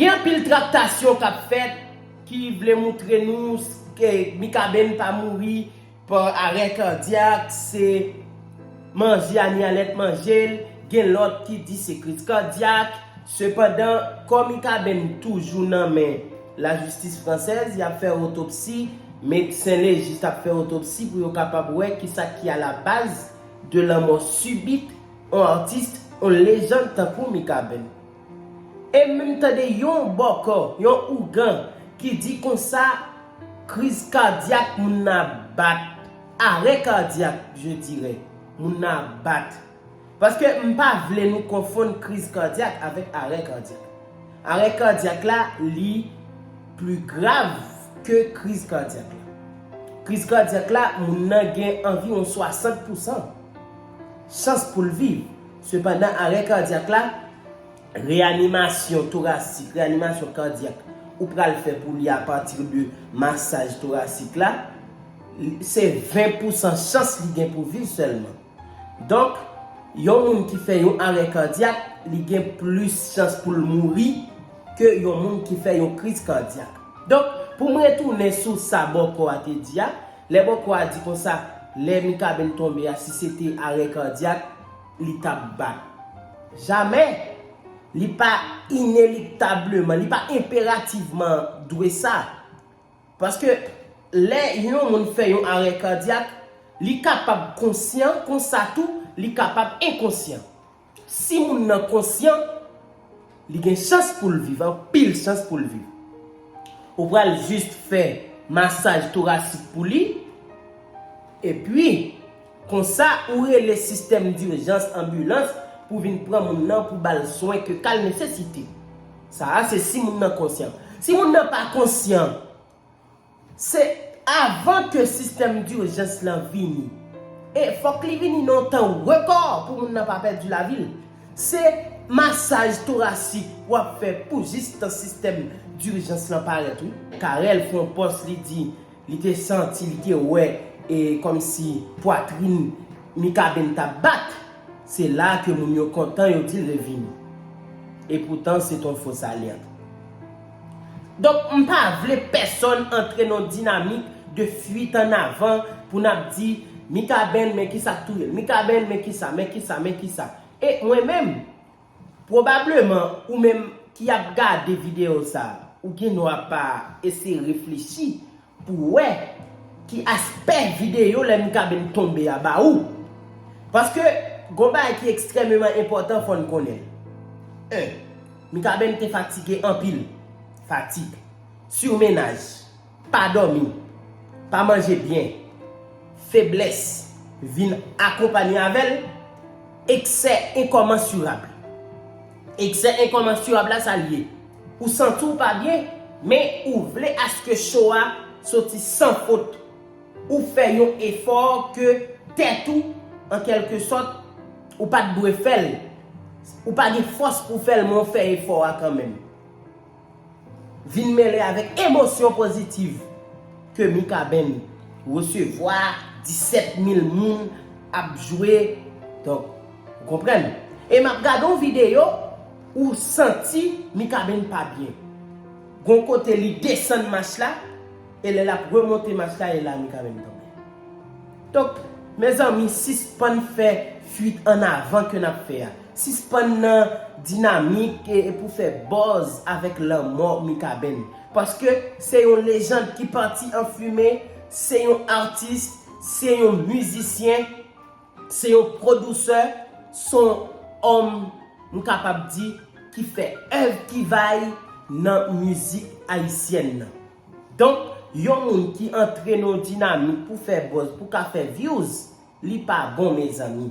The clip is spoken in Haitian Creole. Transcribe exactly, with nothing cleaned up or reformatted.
Gen anpil traktasyon k ap fèt ki vle moutre nou ke Mikaben pa mouri pa arè kadyak, se manje a ni alèt manje l, gen lòt ki di se kriz kadyak. Sepandan, kò Mikaben toujou nan men lajistis fransèz, y ap fè otopsi, medsen lejis ap fè otopsi pou yo kapab wè kisa ki alabaz de lanmò sibit yon atis, yon lejann tankou Mikaben. E m menm tande yon bòkò, yon ougan ki di konsa, kriz kadyak moun nan ap bat, arè kadyak, je dirais, moun nan ap bat. Paske m pa vle nou konfonn kriz kadyak avèk arè kadyak. Arè kadyak la, li pli grav ke kriz kadyak la. Kriz kadyak la, moun nan gen anviwon swasant pousan chans pou l viv. Sepandan, arè kadyak la, reyanimasyon torasik, reyanimasyon kadyak ou pral fè pou li apati de masaj torasik la, se ven pousan chans li gen pou viv sèlman. Donk, yon moun ki fè yon arè kadyak, li gen plis chans pou l mouri ke yon moun ki fè yon kriz kadyak. Donk, pou m retounen sou sa bòkò a te di a, lè bòkò a di konsa, lè Mikaben tonbe a, si se te arè kadyak, li t ap bat. Jamè! Li pa inelektableman, li pa enperativman dwe sa. Paske lè yon moun fè yon arè kadyak, li kapab konsyan, konsa tou, li kapab enkonsyan. Si moun nan konsyan, li gen chans pou l viv, anpil chans pou l viv. Ou pral jis fè masaj torasik pou li, epi, konsa, ou rele sistèm dijans, anbilans, pou vin pran moun nan pou ba l swen ke ka l nesesite. Sa a, se si moun nan konsyan. Si moun nan pa konsyan, se avan ke sistèm dijans lan vini. E fòk li vini nan yon tan rekò pou moun nan pa pèdi lavi l. Se masaj torasik w ap fè pou jis tan sistèm dijans lan parèt, wi. Carel fè yon pòs, li di, li te santi, li te wè, e kòmsi pwatrin Mikaben t ap bat. Se la ke moun yo kontan, yo di l revini. Epoutan, se t on fo alyans. Donk, m pa vle pèsonn antre nan yon dinamik de fuite en avant pou n ap di, Mikaben, men kisa k touye l. Mikaben, men kisa, men kisa, men kisa. E mwen menm, pwobableman, ou menm ki ap gade videyo sa a, ou gen dwa pa eseye reflechi pou wè ki aspè videyo lè Mikaben tonbe a ba ou. Paske, gon bagay ki ekstrèmeman enpòtan fò n konnen l. En, Mikaben te fatige anpil. Fatig. Sirmennaj. Pa dòmi, pa manje byen, feblès vin akonpanye avè l, eksè enkomansirab. Eksè enkomansirab la, sa l ye? Ou santi w pa byen, men ou vle aske cho a soti san fot. Ou fè yon efò ke tèt ou, an kèlke sòt, ou pa t dwe fè l. Ou pa gen fòs pou fè l, men w fè efò a kanmenm. Vin mele avèk emosyon pozitiv ke Mikaben resevwa, disèt mil moun ap jwe. Donk, ou konprann? E m ap gade yon videyo, ou santi Mikaben pa byen. Gon kote li desann mach la, e lè l ap remonte mach la, e la Mikaben tonbe. Donk, mezanmi, sispann fè fuite en avant ke n ap fè a. Sispann nan dinamik e, e pou fè buzz avèk lanmò Mikaben. Paske se yon lejand ki pati an fimen, se yon atis, se yon mizisyen, se yon pwodisè, se yon òm, m kapab di, ki fè èv ki vay nan mizik ayisyèn nan. Donk, yon moun ki antre nan yon dinamik pou fè buzz, pou ka fè views, li pa bon, mezanmi.